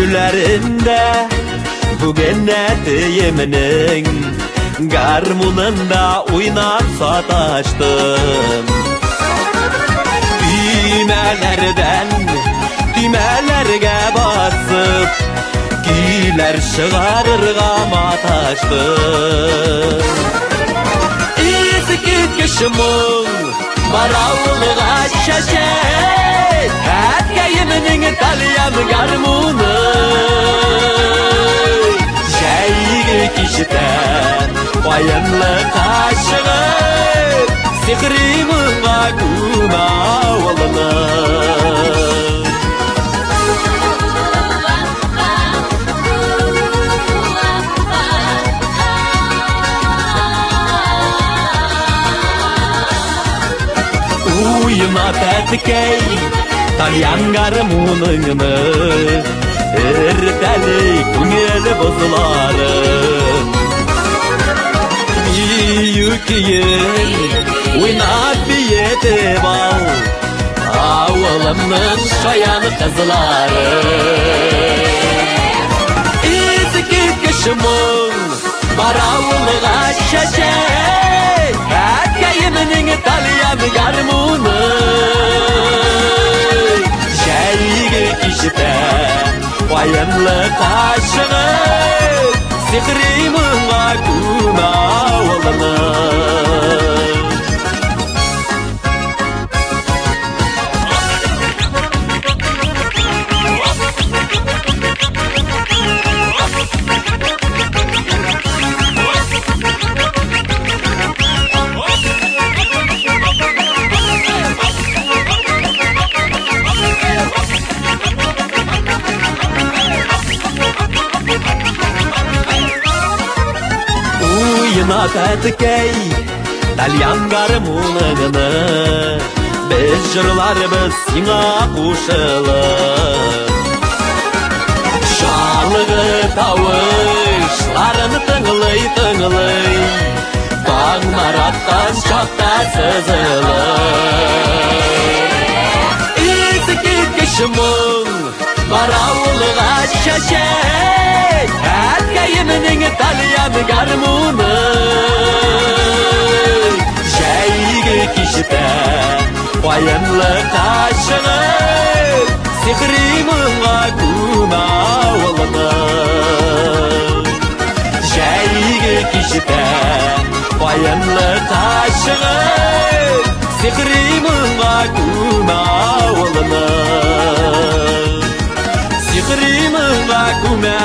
Көйләрендә бүген әтиемнең гармунында уйнап саташтым. Төймәләрдән төймәләргә басып, көйләр чыгарырга маташтым. Искиткеч моң бар авылга чәчәк, әткәемнең тальян гармуны. Җәйге кичтә каенлыкка чыгып, сихри моңга күмә авылны. Уйна, тәткәй, тальян гармуныңны, эртәле күңел бозларын. Бию көен уйнап биетеп ал, авылымның шаян кызлары. Искиткеч моң бар авылга чәчәк, әткәемнең тальян гармуны. Җәйге кичтә каенлыкка чыгып, сихри моңга күмә авылны. Уйна, тәткәй, тальян гармуныңны, без җырларыбыз сиңа кушылып. Чалгы тавышларын тыңлый-тыңлый, таңнар аткан чакта сызылып. Искиткеч моң бар авылга чәчәк, әткәемнең тальян гармуны. Җәйге кичтә каенлыкка чыгып, сихри моңга күмә авылны. Җәйге кичтә каенлыкка чыгып, сихри моңга күмә авылны. Сихри моңга күмә